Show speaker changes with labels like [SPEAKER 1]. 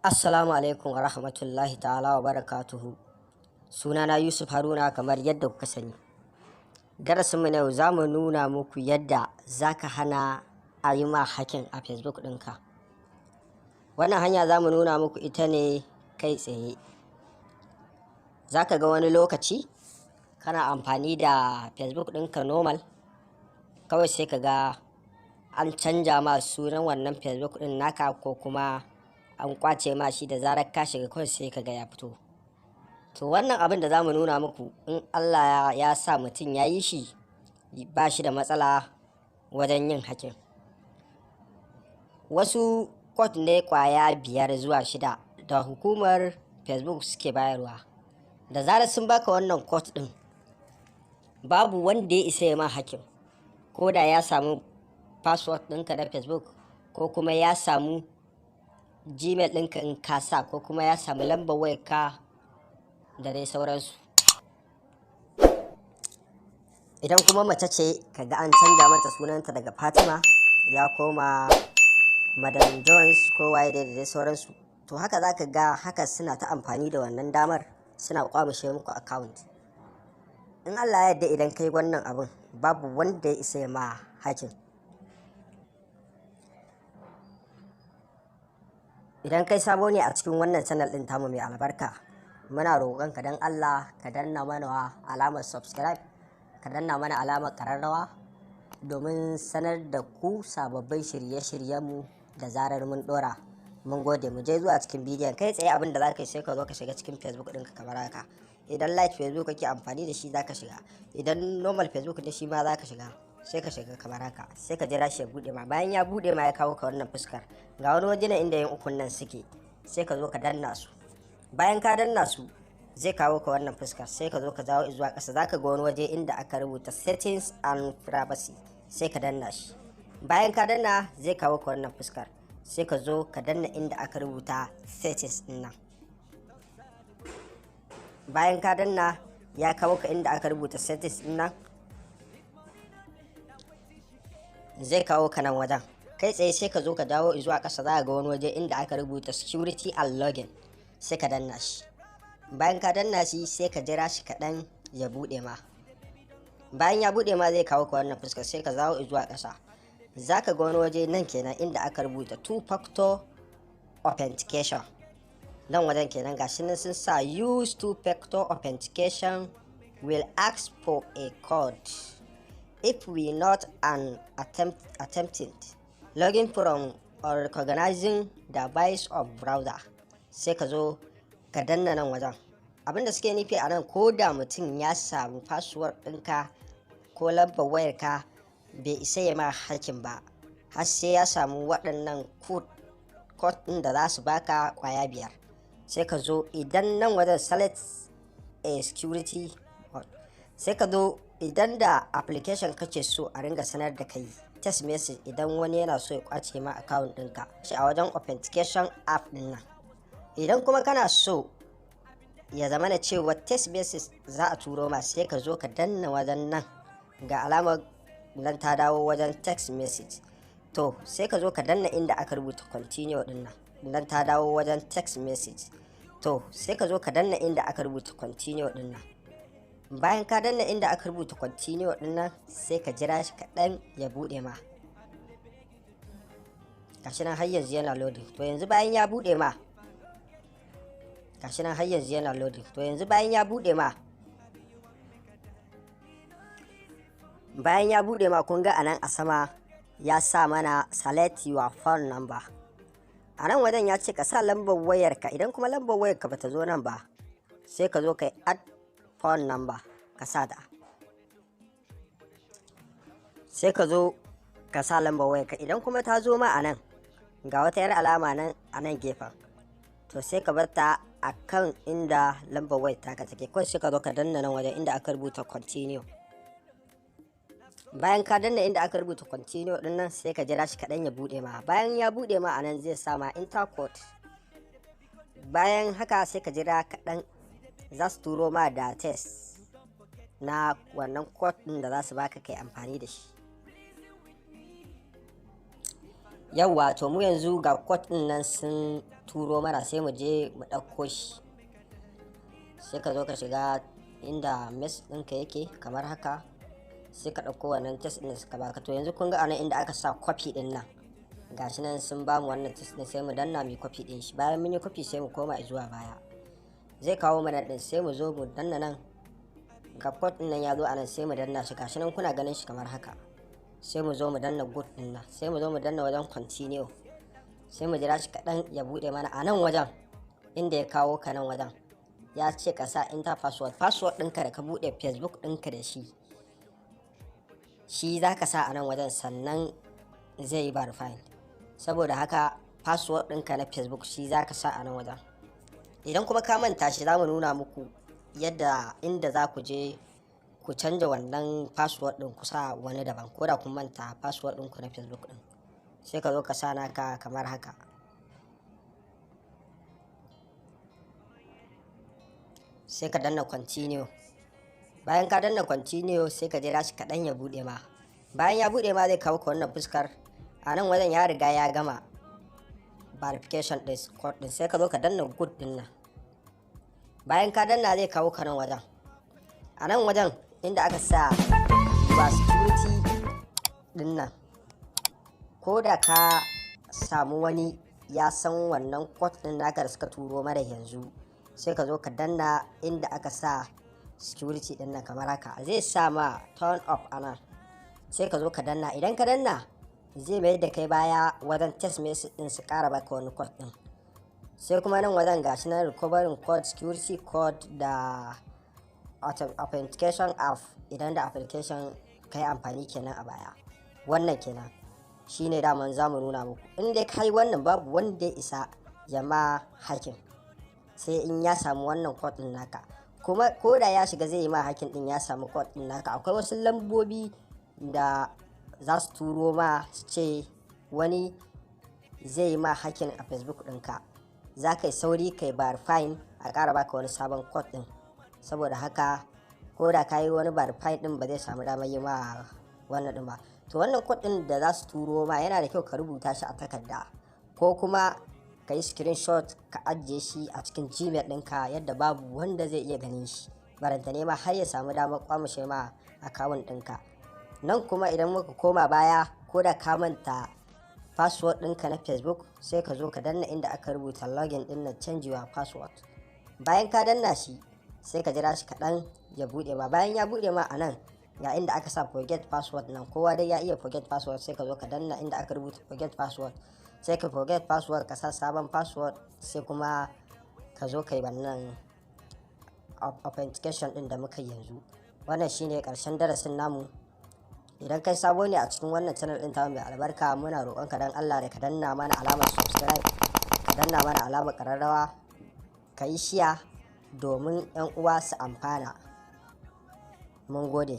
[SPEAKER 1] Assalamu alaikum wa rahmatullahi ta'ala wa barakatuhu. Sunana Yusuf Haruna, kamar yadda kuka sani. Darasinmu na yau, za mu nuna muku yadda za ka hana a yi ma hacking a Facebook ɗinka. Wannan hanya za mu nuna muku ita ne kai tsaye. Za ka ga wani lokaci kana amfani da Facebook ɗinka normal, kawai sai ka ga an canja ma sunan wannan Facebook ɗin naka, ko kuma an kwace ma shi. Da zarar ka shiga, kawai sai ka ga ya fito. To, wannan abin da za mu nuna muku, in Allah ya sa mutum ya yi shi, ba shi da matsala wajen yin hacking. Wasu code ne kwaya biyar zuwa shida da hukumar Facebook suke bayarwa. Da zarar sun baka wannan code ɗin, babu wanda ya isa ya ma hacking, ko da ya samu password ɗinka na Facebook, ko kuma ya samu Gmail ɗinka in ka sa, ko kuma ya samu lambar wayarka da dai sauransu. Idan kuma mace ce, kaga an canja mata sunanta daga Fatima ya koma Madam Jones ko waye da dai sauransu. To, haka za ka ga haka suna ta amfani da wannan damar suna kwamushe muku account. In Allah ya yarda, idan kai wannan abun, babu wanda ya isa ya ma hacking. Idan kai sabo ne a cikin wannan channel ɗin tamu mai albarka, muna roƙon ka don Allah ka danna mana alamar subscribe, ka danna mana alamar ƙararrawa domin sanar da ku sababbin shirye-shiryenmu da zarar mun ɗora. Mun gode. Mu je zuwa cikin bidiyon kai tsaye. Abin da za ka yi, sai ka zo ka shiga cikin Facebook ɗinka kamar haka. Idan Lite Facebook kake amfani da shi, za ka shiga. Idan normal Facebook ne shi ma, za ka shiga. Sai ka shiga kamar haka, sai ka jira shi ya buɗe ma. Bayan ya buɗe ma, ya kawo ka wannan fuskar, ga wani waje na inda yin ukun nan suke, sai ka zo ka danna su. Bayan ka danna su, zai kawo ka wannan fuskar. Sai ka zo ka jawo zuwa ƙasa, za ka ga wani waje inda aka rubuta "Settings and Privacy", sai ka danna shi. Bayan ka danna, zai kawo ka wannan fuskar. Sai ka zo ka danna inda aka rubuta "Settings" din nan. Bayan ka danna, ya kawo ka inda aka rubuta "Settings" din nan, zai kawo ka nan wajen kai tsaye. Sai ka zo ka dawo zuwa ƙasa, za ga wani waje inda aka rubuta "Security and Login", sai ka danna shi. Bayan ka danna shi, sai ka jira shi kaɗan ya buɗe ma. Bayan ya buɗe ma, zai kawo ka wannan fuskar. Sai ka zawo zuwa ƙasa, za ka ga wani waje nan kenan inda aka rubuta "Two Factor Authentication". Nan wajen kenan, gashi nan sun sa "Use two factor authentication will ask for a code if we not an attempted login from or recognizing device of browser". Sai ka zo ka danna nan wajen. Abinda suke nufi a nan, ko da mutum ya samu password ɗinka ko lambar wayarka, bai isa ya ma hacking ba har sai ya samu waɗannan code ɗin da za su baka kwaya biyar. Sai ka zo idan nan wajen "Select a security", sai ka zo idan da application kake so a ringa sanar da kai text message idan wani yana so ya kwace ma account ɗinka, shi a wajen "Authentication app" ɗin nan. Idan kuma kana so ya zama na cewa text message za a turo ma, sai ka zo ka danna wajen nan, ga alamar nan ta dawo wajen "Text message". To, sai ka zo ka danna inda aka rubuta "Continue" din nan. Nan ta dawo wajen "Text message". To, sai ka zo ka danna inda aka rubuta "Continue" din nan. Bayan ka danna inda aka rubuta "Continue" din nan, sai ka jira shi kaɗan ya buɗe ma. Gashi nan har yanzu yana loading. To, yanzu bayan ya buɗe ma, gashi nan har yanzu yana loading. To, yanzu bayan ya buɗe ma, kun ga anan a sama ya sa mana "Select your phone number". A nan wajen ya ce ka sa lambar wayarka. Idan kuma lambar wayarka bata zo nan ba, sai ka zo ka yi "Add phone number", ka sa ta. Sai ka zo ka sa lambar wayarka. Idan kuma ta zo ma a nan, ga wata yar alama nan a nan gefen, to sai ka bar ta a kan inda lambar wayar taka take. Kawai sai ka zo ka danna nan wajen inda aka rubuta "Continue". Bayan ka danna inda aka rubuta "Continue" din nan, sai ka jira shi kaɗan ya buɗe ma. Bayan ya buɗe ma, anan zai sa ma "Enter code". Bayan haka, sai ka jira kaɗan, za su turo ma da text na wannan code din da za su baka kai amfani da shi. Yawwa, to mu yanzu ga code din nan sun turo mana, sai mu je mu ɗauko shi. Sai ka zo ka shiga inda message ɗinka yake kamar haka, sai ka ɗauko wannan text ɗin da suka baka. To yanzu kun ga anan inda aka sa copy ɗin nan, gashi nan sun bamu wannan text ɗin, sai mu danna mu copy ɗin shi. Bayan mun yi copy, sai mu koma zuwa baya, zai kawo mana ɗin, sai mu zo mu danna nan. Ga code ɗin nan ya zo anan, sai mu danna shi. Gashi nan kuna ganin shi kamar haka. Sai mu zo mu danna good ɗin nan, sai mu zo mu danna wajen continue, sai mu jira shi kaɗan ya buɗe mana. A nan wajen inda ya kawo ka nan wajen, ya ce ka sa enter password. Password ɗinka da ka buɗe Facebook ɗinka da shi, shi za ka sa a nan wajen, sannan zai yi verifying. Saboda haka password ɗinka na Facebook shi za ka sa a nan wajen. Idan kuma ka manta shi, za mu nuna muku yadda inda za ku je ku canja wannan password ɗin, ku sa wani daban. Ko da kun manta password ɗinku na Facebook ɗin, sai ka zo ka sa naka kamar haka. Sai ka danna continue. Bayan ka danna continue, sai ka jira shi kaɗan ya buɗe ma. Bayan ya buɗe ma, zai kawo ka wannan fuskar. A nan wajen ya riga ya gama verification ɗin code ɗin, sai ka zo ka danna good ɗin nan. Bayan ka danna, zai kawo ka nan wajen. A nan wajen inda aka sa ba security ɗin nan, ko da ka samu wani ya san wannan code ɗin naka da suka turo mara yanzu, sai ka zo ka danna inda aka sa security ɗin nan kamar haka, zai sa ma turn off a nan, sai ka zo ka danna. Idan ka danna, zai mai da kai baya wajen text message ɗin, su ƙara baka wani code ɗin. Sai kuma nan wajen gashi nan recovering code, security code da authentication app, idan da application ka yi amfani kenan a baya. Wannan kenan shine daman za mu nuna muku. In dai ka yi wannan, babu wanda ya isa ya ma hacking, sai in ya samu wannan code ɗin naka. Kuma ko da ya shiga zai yi ma hacking ɗin, ya samu code ɗin naka, akwai wasu lambobi da za su turo ma su ce wani zai yi ma hacking a Facebook ɗinka, za ka yi sauri kai verifying a ƙara baka wani sabon code ɗin. Saboda haka ko da ka yi wani verifying ɗin, ba zai samu damar yi ma wannan ɗin ba. To wannan code ɗin da za su turo ma, yana da kyau ka rubuta shi a takarda ko kuma ka yi screenshot ka ajiye shi a cikin Gmail ɗinka, yadda babu wanda zai iya ganin shi, barantane ma har ya samu damar kwamushe ma account ɗinka. Nan kuma idan muka koma baya, ko da ka manta password ɗinka na Facebook, sai ka zo ka danna inda aka rubuta login ɗin na, change your password. Bayan ka danna shi, sai ka jira shi kaɗan ya buɗe ma. Bayan ya buɗe ma, a nan ga inda aka sa forget password nan. Kowa dai ya iya forget password. Sai ka zo ka danna inda aka rubuta forget password, sai ka forget password, ka sa sabon password, sai kuma ka zo ka yi wannan authentication ɗin da muka yi yanzu. Wannan shine ƙarshen darasin namu. Idan kai sabo ne a cikin wannan channel ɗin tamu mai albarka, muna roƙonka dan Allah da ka danna mana alamar subscribe, ka danna mana alamar ƙararrawa, ka yi share domin 'yan uwa su amfana. Mun gode.